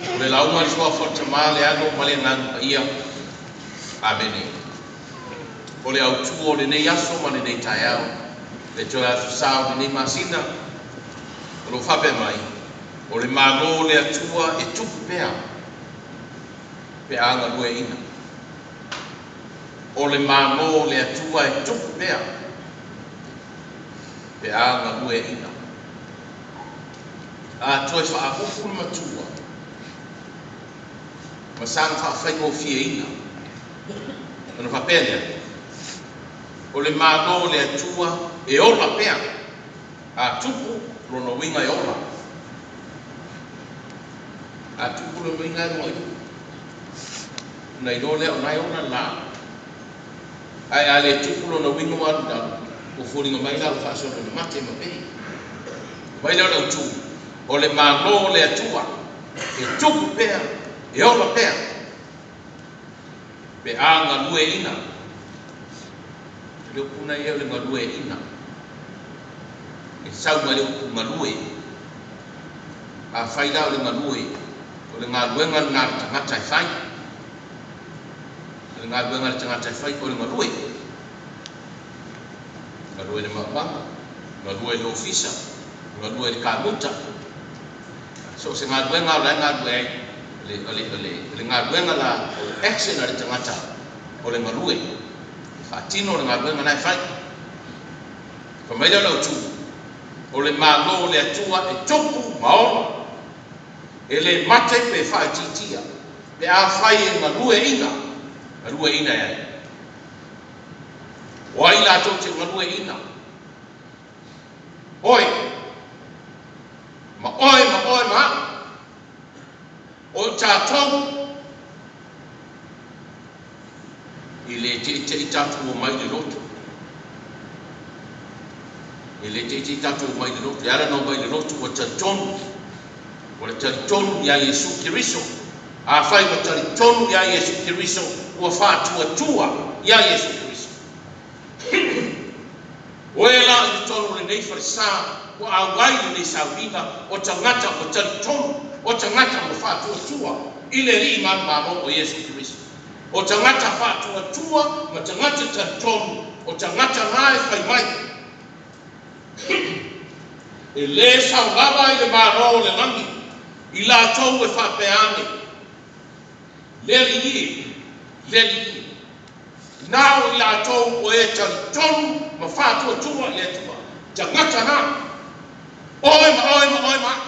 O le lauga a le Suafa o le Tama, le Alo ma le Agaga Paia. Amene. O le autu o lenei aso ma lenei taeao, le toe aso sa o lenei masina, o lo o faapea mai, o le Malo o le Atua e tupu pea pe a galueaiina. O le Malo o le Atua e tupu pea pe a galueaiina. A toe faaupu le matua ma saga faafaigofieina, ona faapea lea, O le Malo o le Atua e ola pea. A tupu, lona uiga e ola. A tupu lona uiga e alu ai. Ona iloa lea o la e ola le laau. Ae a le tupu lona uiga ua alu i lalo, ua foliga mai la ua faasolo ina mate ma pei. Mai lea o le autu, o le Malo o le Atua e tupu pea, e ola pea, pe a galueaiina. O le upu na ia o le galueaiina. E sau mai le upu galue. Afai la o le galue, o le galuega lena a le tagata e fai. O le galuega a le tagata e fai o le galue. Galue i le maumaga, galue i le ofisa, galue i le kamuta. So o se galuega o la e galue ai, o le, o le, o le galuega la, o le action a le tagata, o le galue. E faatino le galuega la e fai. Fai mai lea o le autu, o le Malo o le Atua e tupu ma ola. E le mate pe faaitiitia, pe afai e galueaiina, galueaiina e ai. O ai latou te galueaiina? Oe, ma oe, ma oe, ma au. O i tatou e le teitei tatou omai i le lotu. E le teitei tatou omai i le lotu. E ala ona omai i le lotu ua talitonu. Ua le talitonu iā Iesu Keriso. Afai ua talitonu iā Iesu Keriso, ua faatuatua iā Iesu Keriso. O e la i totonu o lenei falesa ua auai lenei sauniga o tagata ua talitonu, o tagata ua faatuatua i le Alii manumalo o Iesu Keriso. O tagata faatuatua ma tagata talitonu, o tagata na e fai mai, E le sao lava i le Malo o le lagi i latou e faapea ane, Le Alii e, le Alii e. Na o i latou o e talitonu ma faatuatua i le Atua, tagata na, oe ma oe ma oe ma au.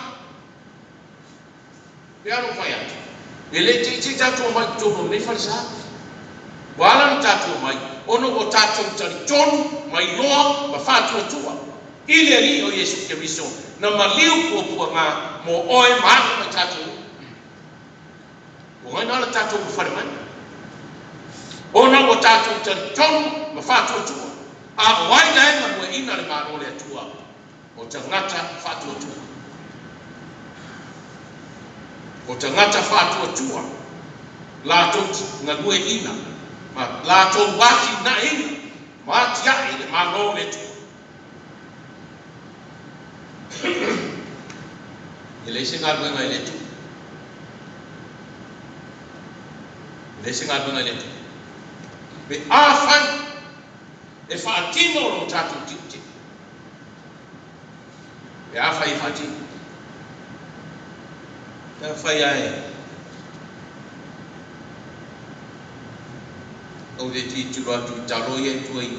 Pei lava ona ou fai atu, e le teitei tatou omai i totonu o lenei falesa. Ua ala ona tatou omai, ona ua tatou talitonu ma iloa ma faatuatua i le Alii o Iesu Keriso na maliu puapuaga mo oe ma au ma i tatou uma. Ua gaina ala tatou ulufale mai, ona ua tatou talitonu ma faatuatua, a o ai la e galueaiina le Malo o le Atua? O tagata faatuatua. O tagata faatuatua latou te galueaiina ma latou atinaeina ma atiae le Malo o le Atua. E leai se galuega e le tupu. E leai se galuega e le tupu. Pe afai e faatino lo tatou tiute. Pe afai e faatino. Pe afai lava e ou le tilotilo atu i talo ia i tua i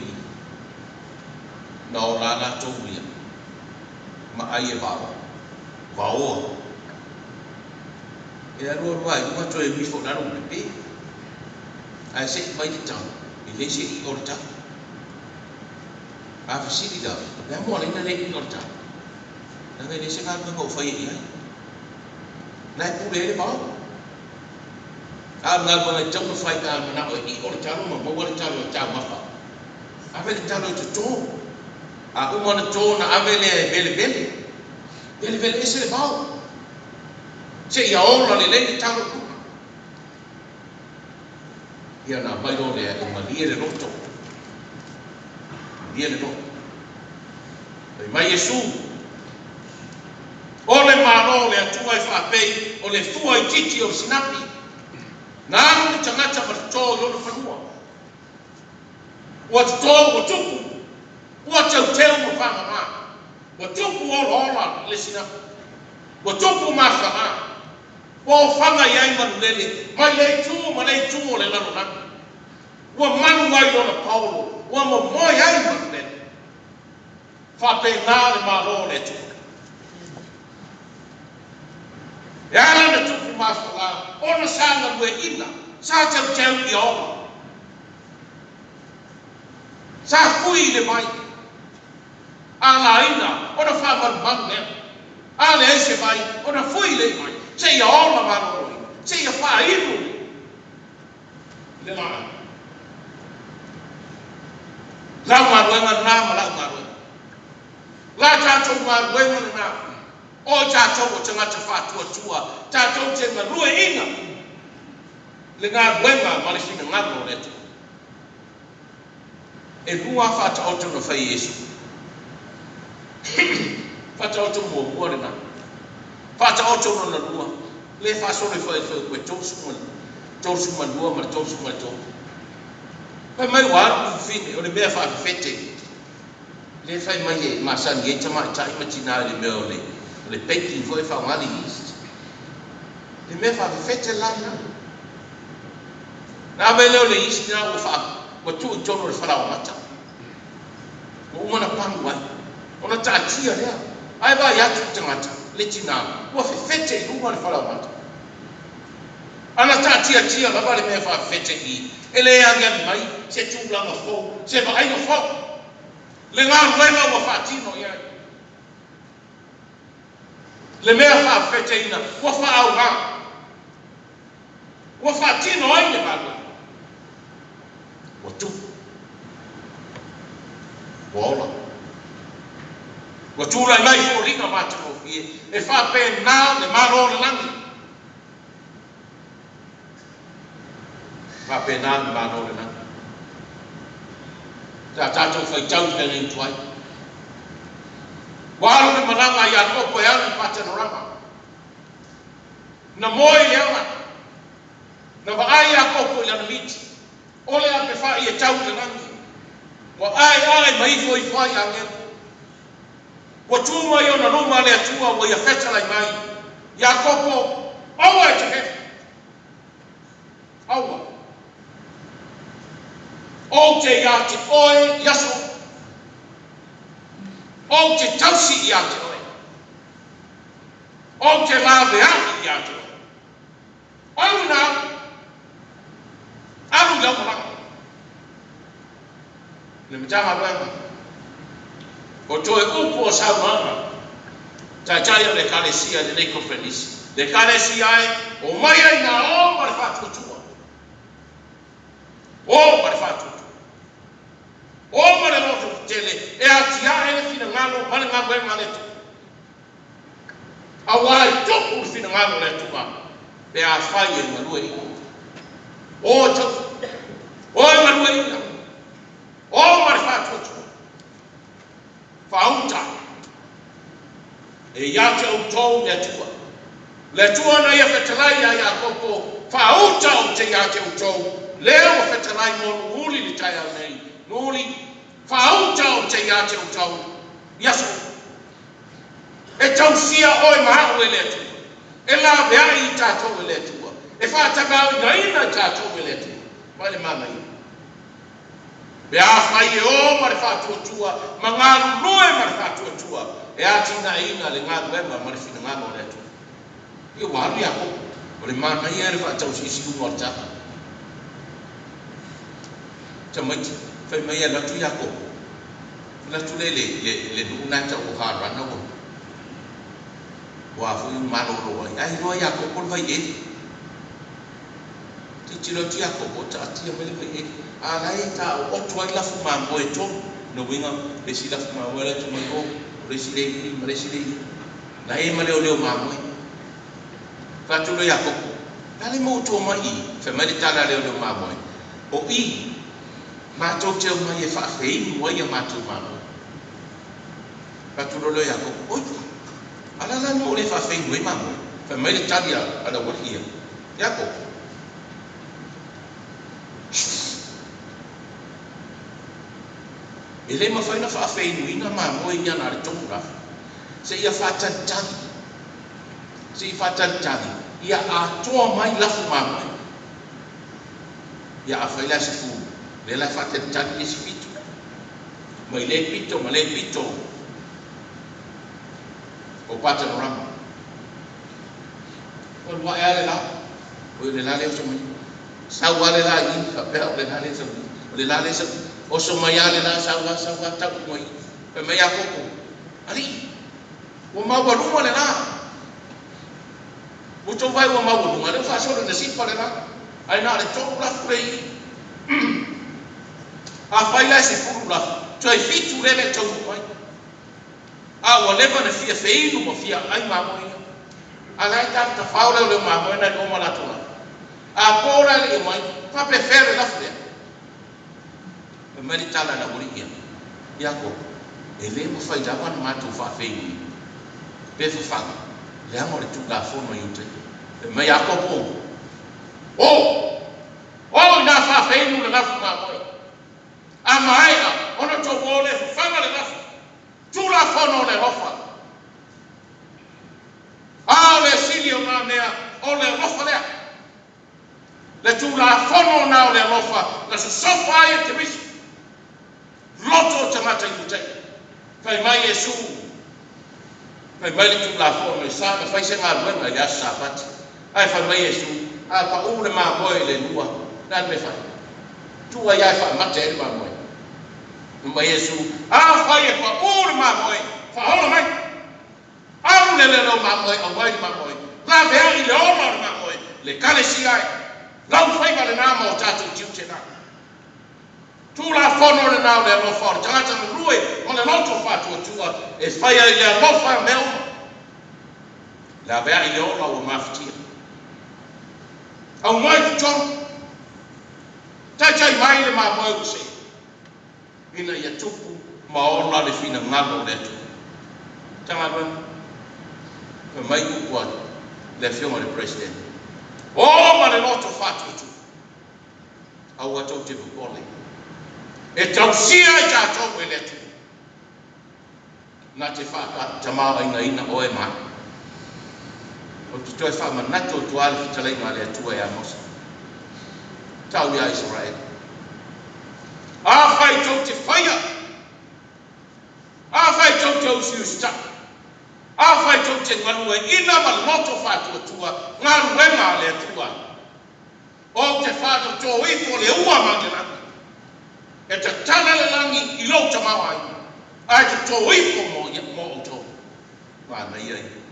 na ola latou ia ma ai e vao, vaoa. E alu alu lava i luga toe alu ifo i lalo ma pepe. Ae se i mai le tau, e leai se i'a o le tau. A fesili la, le a mo alaina le i'a o le tau? Leaga e leai se galuega o faia i ai. La e pule ai le vao. A o le galuega e tatau ona fai pe a manao e i'a le talo ma maua le talo e taumafa, ave le talo e toto. A uma ona toto ona ave lea e velevele. Velevele ese le vao. Seia ola lelei le talo i luga. Ia ona aumai loa lea e malie le loto. Malie le loto. Fai mai Iesu, O le Malo o le Atua e faapei o le fua itiiti o le sinapi. Na alu le tagata ma toto i lona fanua. Ua toto ua tupu, ua teuteu ma faamama. Ua tupu olaola le sinapi. Ua tupu mafaga. Ua ofaga i ai manulele mai le itu ma le itu o le lalolagi. Ua malu ai lona paolo, ua momoe ai manulele. Faapena le Malo o le Atua. E ala ona tupu mafaga ona sa galueaiina, sa teuteu ia ola. Sa fui i le vai, alaina ona faamalumalu lea. A leai se vai, ona fui lea i vai, seia ola maloloina, seia faainu le laau. Lau galuega lena ma lau galuega. La tatou galuega lena, o i tatou o tagata faatuatua, tatou te galueaiina le galuega ma le finagalo o le Atua. E lua faataoto na fai e Iesu. Faataoto muamua lena. Faataoto lona lua, lea e faasolo i fuaiupu e 32 ma le 33. Fai mai ua alu le fafine, o le mea faafefete. Lea e fai mai e masani ai tamaitai ma tina i le mea o le baking foi e faaaoga le yeast. Le mea faafefete la lena. Na ave lea o le yeast lena ua faa, ua tuu i totonu o le falaoamata. Ua uma ona pamu ai. Ona taatia lea. Ae vaai atu le tagata, le tina, ua fefete i luga o le falaoamata. A na taatiatia lava le mea faafefete i i, e le aliali mai se tulaga fou, se vaaiga fou. Le galuega ua faatino i ai. Le mea faafefeteina ua faaaoga. Ua faatino ai le galuega. Ua tupu. Ua ola. Ua tulai mai foliga matagofie e faapena le Malo o le lagi. Faapena le Malo o le lagi. Sa tatou faitau i le feagaiga tuai. Ua alu le malaga a Iakopo e alu i Patanarama. Na moe i le ala. Na vaai Iakopo i lana miti, o le apefa'i e tau i le lagi. Ua aeae ma ifo ifo ai agelu. Ua tu mai ona luma le Atua ua ia fetalai mai, Iakopo, aua e te fefe! Aua! Ou te iā te oe i aso uma. Ou te tausi iā te oe. Ou te laveai iā te oe. Alu ina alu. Alu i lau malaga. Le Matagaluega o toe upu o saunoaga Taitai o le Ekalesia i lenei Koneferenisi. Le Ekalesia e omai ai nā o ma le faatuatua. O ma le faatuatua. O ma le loto tetele e atiae le finagalo ma le galuega a le Atua. Aua e tupu le finagalo o le Atua pe afai e galueaiina. O e tausi, o e galueaiina, o ma le faatuatua, faauta e ia te outou le Atua. Le Atua na ia fetalai iā Iakopo, faauta ou te ia te outou, lea ua fetalai mo Nuuli i le taeao nei. Nuuli, faauta ou te ia te outou i aso uma. E tausia oe ma au e le Atua. E laveai i tatou e le Atua. E faatagaoinaina i tatou e le Atua. Mai le manaia. Pe afai e o ma le faatuatua ma galulue ma le faatuatua e atinaeina le galuega ma le finagalo o le Atua. Ia ua alu Iakopo. O le manaia e le faatausiusiuga o le tala. Tamaiti, fai mai e alu atu Iakopo. Alu atu lea i le, le nuu lena e tau o Harana ua, ua a foi ua malolo ai. Ae iloa Iakopo le vaieli. Tilotilo atu Iakopo, ua taatia mai le vaieli. A la e taooto ai lafu mamoe e tolu. Lona uiga, le isi lafu mamoe alu atu mai o, o le isi lea i i ma le isi lea i i. La e i ai ma leoleo mamoe. Fai atu loa Iakopo, Le a le mea ua tua mai i i? Fai mai le tala a leoleo mamoe, O i, matou te omai e faafeinu ai a matou mamoe. Fai atu loa lea o Iakopo, Oi, a o le a la le mea ua le faafeinu ai mamoe? Fai mai le tali a le aualii ia, Iakopo. E le mafai ona faafeinuina mamoe ia na o le 3 lafi, seia faatalitali, seia faatalitali ia atoa mai lafu mamoe. Ia afai la e 10, lea la e faatalitali le isi 7, mai le pito ma le pito o Patanarama. Ua alu ae lava le la, oi o le la lea oso mai. Sau lava le la i i, faapea o le la lea e sau i i. O le la lea e sau i i. Oso mai lava le la, sau lava, sau lava, tau mai i i. Fai mai Iakopo, Alii, ua maualuga le la. Ua outou vaai ua maualuga, lea ua faasolo ina sipa le la. Ae na o le 3 lafu lea i i. Afai la e 10 lafu, toe 7 lea e le i taunuu mai. A ua leva ona fia feinu ma fia ai mamoe ia. A la e tafatafao leo mamoe na i o ma latou lafu. A po la e le i omai, faapefea le lafu lea? Fai mai le tala a le aualii ia, Iakopo, e le mafai lava ona matou faafeinuina pe fafaga, leaga o le Tulafono a Iutaia. Fai mai Iakopo, O! O ina faafeinu le lafu mamoe. A maea ona outou o lea e fafaga le lafu. Tulafono o le alofa. A o le sili o nā mea o le alofa lea. Le Tulafono na o le alofa na sosofa ai e Keriso loto o tagata Iutaia. Fai mai Iesu, fai mai le Tulafono e sa na fai se galuega i le aso Sapati. Ae fai mai Iesu, a paʻū le mamoe i le lua, o le a le mea e fai? Tuu ai lava e faamate ai le mamoe. Fai mai Iesu, afai e paʻū le mamoe, faaola mai. Alu le leoleo mamoe, auai le mamoe, laveai le ola o le mamoe, le Ekalesia e, lau faiva lenā ma o tatou tiute na. Tulafono lenā o le alofa o le tagata galue ma le loto faatuatua e fai ai le alofa mea uma. Laveai le ola ua mafatia. Aumai i totonu. Taitai mai le mamoe ua sei, ina ia tupu ma ola le finagalo o le Atua. Matagaluega, fai mai upu a le Afioga i le Peresetene, O ma le loto faatuatua, aua tou te popole, e tausia i tatou e le Atua. Na te faatamaoaigaina oe ma au. Ou te toe faamanatu atu lava le fetalaiga a le Atua ia Mose, tau iā Isaraelu, Afai tou te faia, afai tou te usiusitai, afai tou te galueaiina ma loto faatuatua galuega a le Atua, ou te faatotō ifo le ua mai le lagi, e tatala le lagi i lou tamaoaiga, ae totō ifo mo outou. Manaia ia.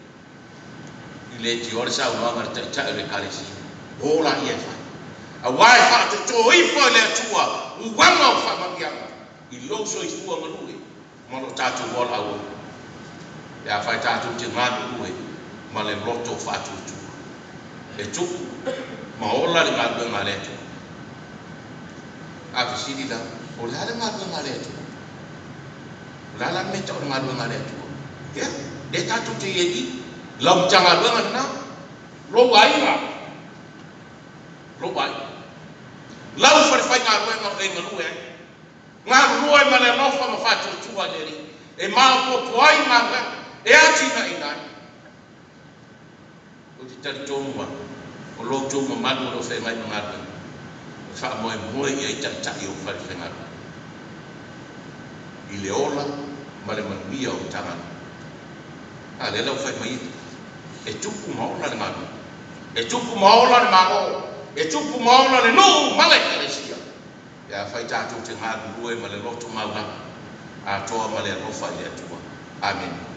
I leitioa le saunoaga a le Taitai o le Ekalesia, o laia e fai. Aua e faatotō ifo e le Atua uaga o faamanuiaga i lou soifua galue ma lo tatou ola auau, pe afai tatou te galulue ma le loto faatuatua e tupu ma ola le galuega a le Atua. A fesili la, o le a le galuega a le Atua? O le a la le mea e tau o le galuega a le Atua? Ia, lea tatou te i ai i i. Lau Matagaluega lena, lou aiga, lou aiga. Lau falefaigaluega o e galue ai. Galulue ma le alofa ma faatuatua i le Alii, e maopoopo ai galuega, e atinaeina ai. Ou te talitonu lava, o lo outou mamalu o lo o feagai ma galuega, e faamoemoe i ai taitai o falefaigaluega i le ola ma le manuia o Matagaluega. A lea la ua fai mai e tupu ma ola le galuega, e tupu ma ola le Malo, e tupu ma ola le nuu ma le Ekalesia, pe afai tatou te galulue ma le loto maualalo atoa ma le alofa i le Atua. Amene.